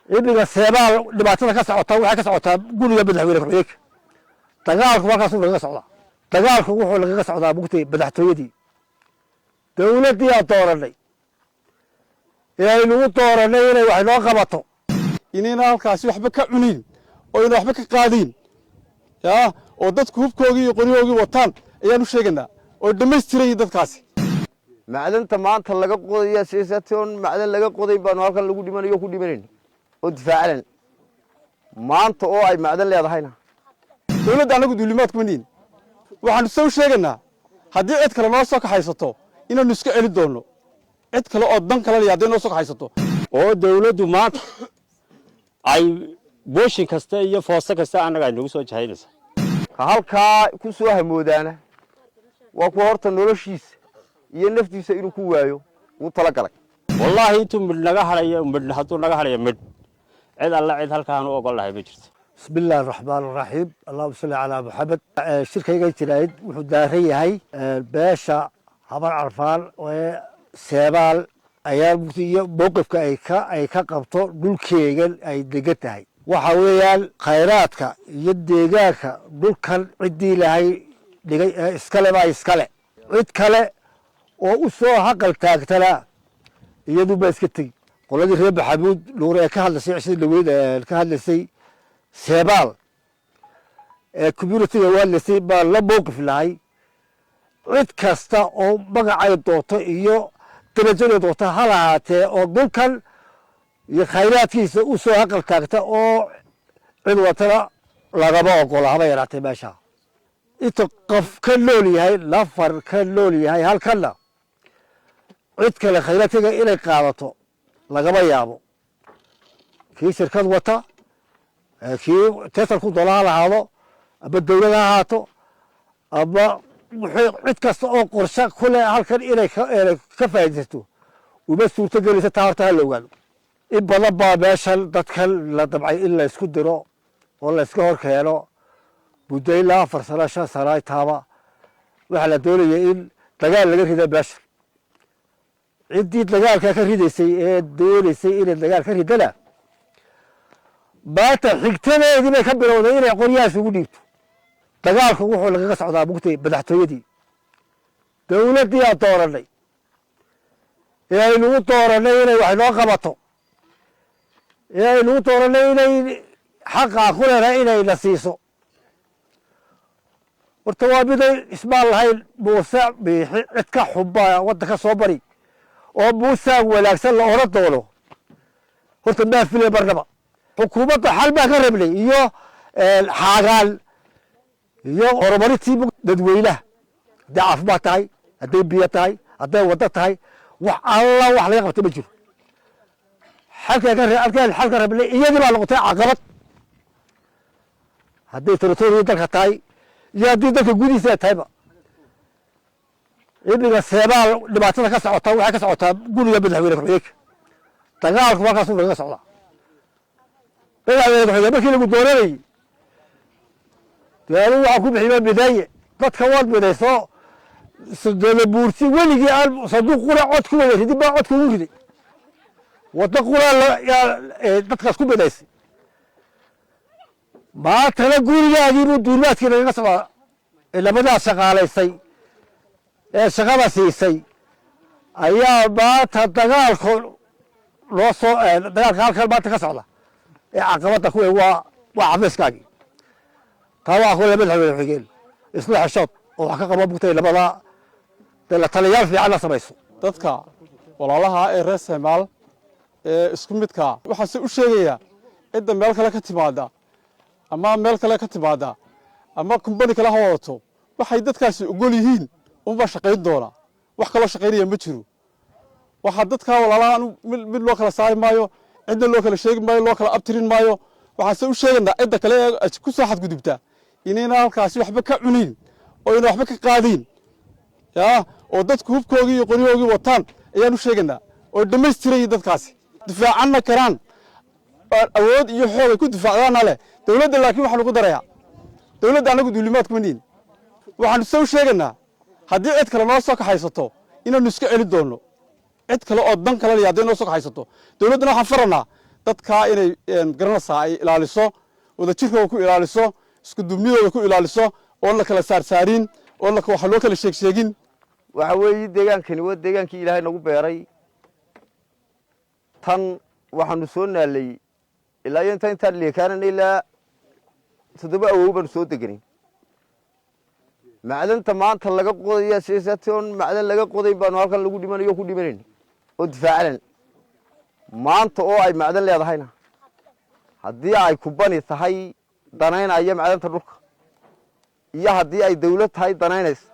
Imiga Seebaal dhibaatada ka socota waxay ka socotaa guriga madaxweyne ku-xigeenka. Dagaalku halkaasuu nagaga socdaa. Dagaalku wuxuu nagaga socdaa mugtay madaxtooyadii. Dowladdii aan dooranay ee aynugu dooranay inay wax inoo qabato, inayna halkaasi waxba ka cunayn oo ayna waxba ka qaadayn yaa, oo dadku hubkoogii iyo qoryahoogii wataan ayaan u sheegaynaa, oo dhammaystiran yihin dadkaasi. Macdanta maanta laga qodaya siisatoon macdan laga qodayn baanu halkan lagu dhimanayo, ku dhimanayn oo difaacanan maanta oo ay macdan leedahayna. Dowladda annagu duulimaad kuma nihin. Waxaanu se u sheegaynaa haddii cid kale noo soo kaxaysato inaannu iska celin doonno, cid kale oo dan kale leh hadday noo soo kaxaysato. Oo dawladdu maanta ay booshin kasta iyo foosto kasta annaga ay nagu soo jahaynaysa. Ka halkaa ku soo hamoodaana waa kuwa horta noloshiisa iyo naftiisa inuu ku waayo wuu tala galay. Wallaahi, intuu midh naga hadhayo, midh hadduu naga hadhayo, midh cid alla cid halkaan u ogol lahay ma jirto. Bismi illaahi araxmaan araxiim, allahuma salli calaa Maxamed. Shirkayga jiraayid wuxuu daaran yahay beesha Habar Carfaan ee Seebaal ayaa iyo mowqifka ay ka qabto dhulkeegan ay degan tahay. Waxa weeyaan khayraadka iyo deegaanka dhulkan ciddii Ilaahay dhigay ee iskale baa iskale. Cid kale oo u soo haqal taagtana iyadu baa iska tegi. Qoladii reer Maxamuud Nuur ee ka hadlaysay cishadii dhaweyd, ee ka hadlaysay Seebaal, ee community-ga u hadlaysay, baa la mowqif lahay. Cid kasta oo magacay doonto iyo darajaday doonto ha lahaatee oo dhulkan iyo khayraadkiisa u soo haqal taagta oo cid watana lagama ogola, haba yaraatee. Meesha inta qof ka nool yahay, nafar ka nool yahay halkanna, cid kale khayraadkaga inay qaadato lagama yaabo. Kii shirkad wata, kii tesalku doona ha lahaado, ama dawlad ha ahaato, ama cid kasta oo qorshe ku leh halkan inay ka faaidaysato, uma suurto gelaysa. Taa horta ha la ogaado. In badan baa meeshan dadkan la damcay in la isku diro oo la iska hor keeno. Muddo ilaa 4 sano, 5 sano taaba waxaa la doonaya in dagaal laga rida meeshan. Ciddii dagaalkaa ka ridaysay ee doonaysay inay dagaal ka ridana, maanta xigtadeedii bay ka bilowday inay qoryahaas ugu dhiibto. Dagaalku wuxuu nagaga socdaa mugtay madaxtooyadii. Dowladdii aan dooranay ee aynugu dooranay inay wax inoo qabato, ee aynugu dooranay inay xaqaa ku leedahay inayna siiso, horta waa miday ismaan lahayn. Muuse Biixi cid ka xunbaa waddanka soo bari oo Muusaa wanaagsan la odhan doono horta maa filay marnaba. Xukuumadda xal baa ka rabnay iyo xaagaan iyo horumarintii dadweynaha, hadday caafimaad tahay, hadday biyo tahay, hadday waddo tahay, wax alla wax laga qabta ma jiro. Xalkaan xalka rabnay iyadii baa noqotay caqabad, hadday territory-gii dalka tahay iyo haddii dalka gudihiisa ay tahayba. Imiga Seebaal dhibaatada ka socota waxay ka socotaa guriga madaxweyne ku-xigeenka. Dagaalku halkaasuu nagaga socdaa. Madaxweyne ku-xigeen, markii lagu dooranayey dee adigu waxaa ku bixiy mideeye dadka, waad midayso. Buurti weligii aan sanduuq qura cod ku wada ridin baa codka ugu riday. Waddo quraa yaa dadkaas ku midaysay. Maantana gurigaagii buu duulimaadkii nagaga socdaa. Labadaas shaqaalaysay ee shaqada siisay ayaa maanta dagaalka loo soo, dagaalka halkan maanta ka socda ee caqabadda kuwe waa xafiiskaagii. Taa waa kule madaxweyne xigeen isla xeshood oo wax ka qaba bugtay labada dee la taliyaal fiican la samayso. Dadka walaalaha ee reer Seemaal ee isku midkaa, waxaase u sheegayaa cidda meel kale ka timaadda ama meel kale ka timaadda ama kumbani kale ha wadato, waxay dadkaasi ogol yihiin unbaa shaqayn doona. Wax kaloo shaqaynaya ma jiro. Waxaa dadka walaalaha mid loo kala saari maayo, cidna loo kala sheegi maayo, loo kala abtirin maayo. Waxaanse u sheegaynaa cidda kale ee ku soo xadgudubta inayna halkaasi waxba ka cunayn oo ayna waxba ka qaadayn yaa, oo dadku hubkoogii iyo qoryahoogii wataan ayaan u sheegaynaa, oo dhammaystiran yihiin dadkaasi, difaacanna karaan, awood iyo xoog ay ku difaacdaana leh dowladda. Laakiin waxaanu ku darayaa dowladda annagu duulimaad kuma nihin. Waxaanu se u sheegaynaa haddii cid kale noo soo kaxaysato inaannu iska celin doonno, cid kale oo dan kale leh hadday noo soo kaxaysato. Dowladdana waxaan faranaa Dadkaa inay garanaysaa ay ilaaliso, wadajirkooda ku ilaaliso, isku duubnidooda ku ilaaliso, oon la kala saarsaarin, oon waxa loo kala sheegsheegin. Waxa weeye, deegaankani waa deegaankii Ilaahay nagu beeray. Tan waxaanu soo naalay ilaa iyo intaan leekaanana, ilaa 7 awow baanu soo deganay. Macdanta maanta laga qodaya siisation macdan laga qodayn baanu halkan lagu dhimanayo ku dhimanayn oo difaacanan. Maanta oo ay macdan leedahayna, haddii ay kubani tahay danaynaya macdanta dhulka iyo haddii ay dawlad tahay danaynaysa,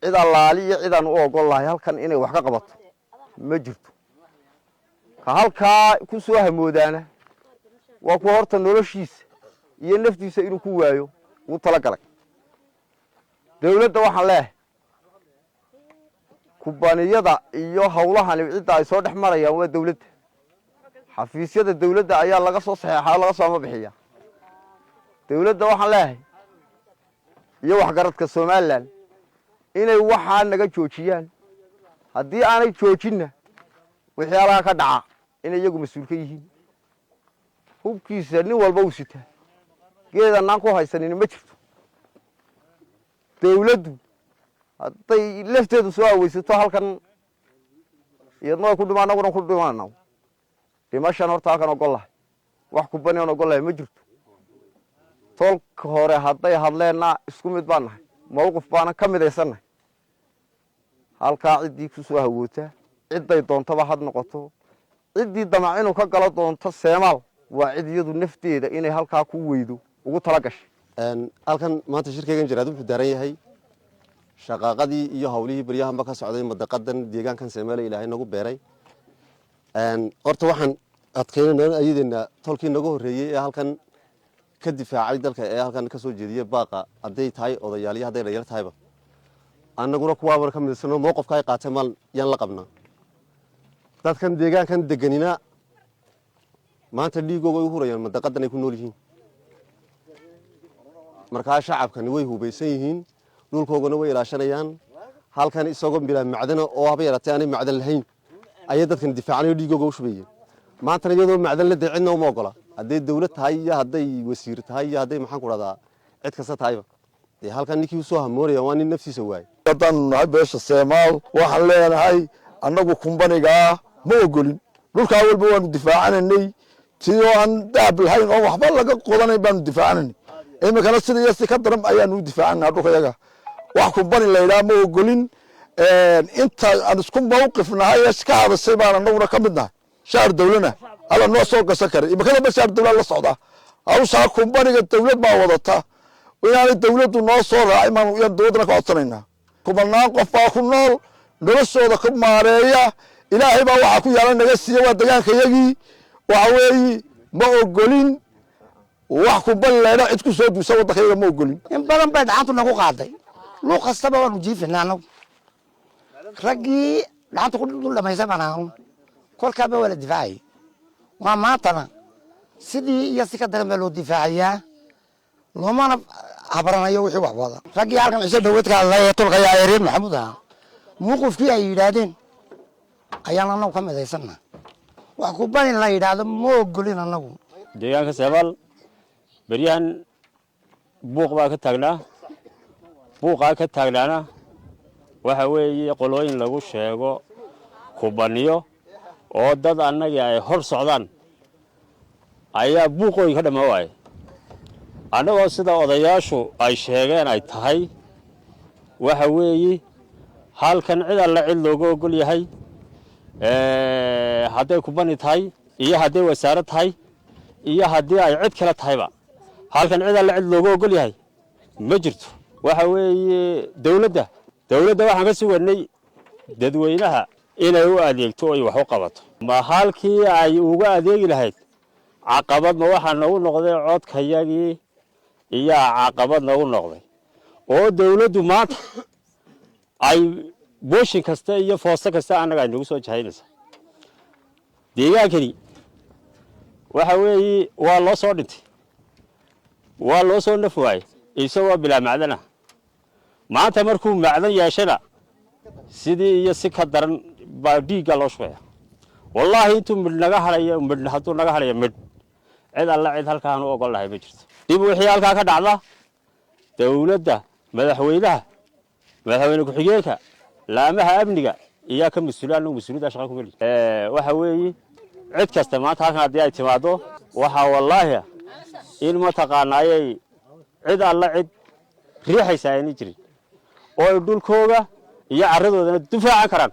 cid allaali iyo cidaan u ogol lahay halkan inay wax ka qabato ma jirto. Ka halkaa ku soo hamoodaana waa kuwa horta noloshiisa iyo naftiisa inuu ku waayo wuu tala galay. Dawladda waxaan leeyahay, kubaniyada iyo hawlahani cidda ay soo dhex marayaan waa dawladda. Xafiisyada dawladda ayaa laga soo saxeexaa, laga soo ama bixiya. Dawladda waxaan leeyahay iyo waxgaradka Somaliland inay waxaa naga joojiyaan. Haddii aanay joojinna, waxyaalaha ka dhaca inay iyagu mas-uul ka yihiin. Hubkiisa nin walba uu sitaa, geedanaan ku haysanin ma jirto. Dawladdu hadday lafteedu soo aweysato halkan, iyadna way ku dhima, annaguna ku dhimaana. Dhimashan horta halkan ogol lahay, wax kubani oon ogol lahay ma jirto. Tolka hore hadday hadleenna isku mid baan nahay, mawqif baanan ka midaysannahay. Halkaa ciddii ku soo hawoota, cidday doontaba had noqoto, ciddii damac inuu ka galo doonto Seemaal, waa cid iyadu nafteeda inay halkaa ku weydo ugu tala gashay. Halkan maanta shirkaygan jaraad wuxuu daaran yahay shaqaaqadii iyo hawlihii baryahanba ka socday madaqadan deegaankan Seemaal Ilaahay nagu beeray. Horta waxaan adkaynayna ayadeena tolkii naga horreeyey ee halkan ka difaacay dalka, ee halkan ka soo jeediyey baaqa, hadday tahay odayaal iyo hadday dhalinyaro tahayba. Annaguna kuwaabana ka midaysano, mowqafka ay qaateen maal yaan la qabnaa. Dadkan deegaankan deganina maanta dhiigooga ay u hurayaan madaqadan ay ku nool yihiin. Markaa shacabkani way hubaysan yihiin, dhulkoogana way ilaashanayaan. Halkan isagoo bilaa macdana oo haba yaraatee aanay macdan lahayn ayay dadkan difaacanayo, dhiigooga u shubayeen. Maantana iyadoo macdan la dee cidna uma ogola, hadday dawlad tahay iyo hadday wasiir tahay iyo hadday, maxaan ku dhahdaa, cid kasta tahayba. Dee halkan ninkii usoo hamoonaya waa nin naftiisa waayey. Haddaanu nahay beesha Seemaal, waxaan leenahay annagu kumbanigaa ma ogolin. Dhulkaa walba waanu difaacanaynay, tii oo aan dahab lahayn oo waxba laga qodanayn baanu difaacanaynay. Iminkana sida iyo si ka daran ayaanu u difaacanaa dhulka yaga. Wax kumbani la yidhaha ma ogolin. Inta aan isku mawqif nahay ee ka hadashay baan annaguna ka mid nahay. Shaar dawlana alla noo soo gasan kara. Iminkada ba shaar dawla la socdaa. Hawshaa kumbaniga dawlad baa wadata. Inaanay dawladdu noo soo raacin baan yaan dawladdana ka codsanaynaa. Kumanaan qof baa ku nool, noloshooda ku maareeya. Ilaahay baa waxaa ku yaala naga siiya, waa deegaankayagii. Waxa weeyi, ma ogolin wax kumbani laydha. Cid ku soo duusa waddankayaga ma ogolin. In badan bay dhacantu nagu qaaday. Luuq kastaba waanu jiifinaa anagu. Raggii dhacanta ku dul dhamaysan baan aanu. Kolkaaba waa la difaacayay, waa maantana sidii iyo si ka daran baa loo difaacayaa, loomana habranayo wixii wax wada. Raggii halkan Ciise Dhaweed ka hadlay ee tolkaya ee reer Maxamuud ahaa, mawqifkii ay yidhaahdeen ayaan anagu ka midaysanna. Wax kubani la yidhaahdo ma ogolin anagu. Deegaanka Seemaal beryahan buuq baa ka taagnaa. Buuqaa ka taagnaana waxa weeye qolooyin lagu sheego kubaniyo oo dad annagii ay hor socdaan ayaa buuqooyin ka dhammaa waaya. Annagoo sida odayaashu ay sheegeen ay tahay, waxa weeye halkan cid alle cid looga ogol yahay, hadday kubani tahay iyo hadday wasaarad tahay iyo haddii ay cid kale tahayba, halkan cid alle cid looga ogol yahay ma jirto. Waxa weeye dowladda waxaan ka suganay dadweynaha inay u adeegto oy wax u qabato. Ma halkii ay uga adeegi lahayd caqabad ma waxaa nagu noqday codkayagii iyaa caqabad nagu noqday, oo dowladdu maanta ay booshin kasta iyo foosto kasta annaga ay nagu soo jahaynaysaa. Deegaankani waxa weeye waa loo soo dhintay, waa loo soo naf waayey isagoo bilaa macdan ah. Maanta markuu macdan yeeshana, sidii iyo si ka daran baa dhiigga loo shubaya. Wallaahi intuu midh naga hadhayo, midh hadduu naga hadhayo, midh cid alla cid halkaan u ogol lahay ma jirto. Dib wixii halkaa ka dhacda, dowladda, madaxweynaha, madaxweyne ku-xigeenka, laamaha amniga iyaa ka mas-uula. Anagu mas-uuliyadda shaqa kuma lihi. Waxa weeye, cid kasta maanta halkan haddii ay timaaddo, waxaa wallaahi in mataqaanaayay cid alla cid riixaysa ayna jirin oo ay dhulkooga iyo carradoodana difaacan karaan.